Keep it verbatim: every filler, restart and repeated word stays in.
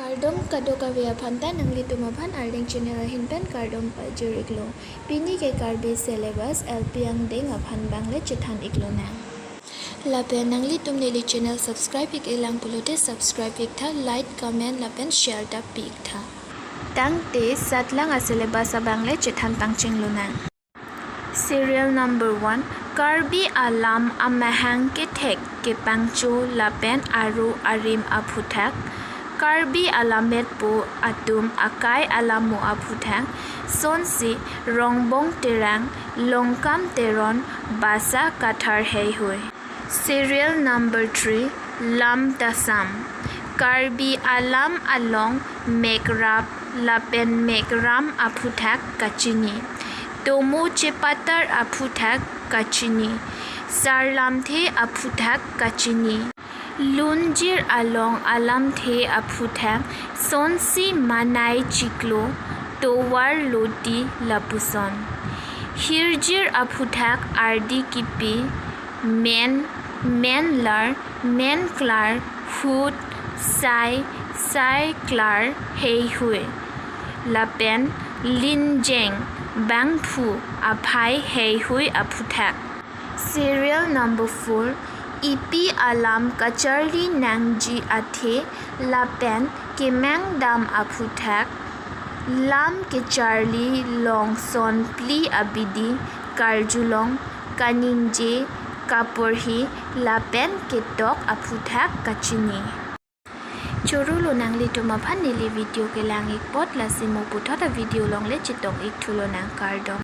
Kardom kadokave aphan ta, nanglitum aphan Arleng channel ahin pen kardom pajir iklo. Pini ke Karbi syllabus L P angdeng aphan bangle chethan iklonang. Lapen nanglitum neli channel subscribe ik-e lang pulote subscribe iktha, like, comment lapen share ta pi iktha. Tangte satlang a syllabus abangle chethan pangchinglonang. Serial number one, Karbi alam amahang kethek kepangcho lapen aro arim aphuthak, Karbi alammet po atum akai alamo aphuthak, sonsi Rongbong Terang, Longkam Teron, Basa Kathar heihui. Serial number three, Lam Tasam. Karbi alam along mekrap lapen mekram aphuthak kachini. Tomo chepatar aphuthak kachini. Sarlamthe aphuthak kachini. Lunjir along alamthe aphuthak sonsi manai chiklo, tovar loti lapuson. Hirjir aphuthak ardi kipi, men, menlar, menklar, hut, sai, saiklar heihui. Lapen linjeng, bangphu, aphai heihui aphuthak. Serial number four, Ipi alam kacharli nangji athe lapen kemang dam aphuthak, lam kecharli long son phli abidi karjulong, kaningje, kaporhi lapen ketok aphuthak kachini. Chorolo nanglitum aphan neli video kelang ik apot, lasi mo puthot a video along le chetong ik thulonang, kardom.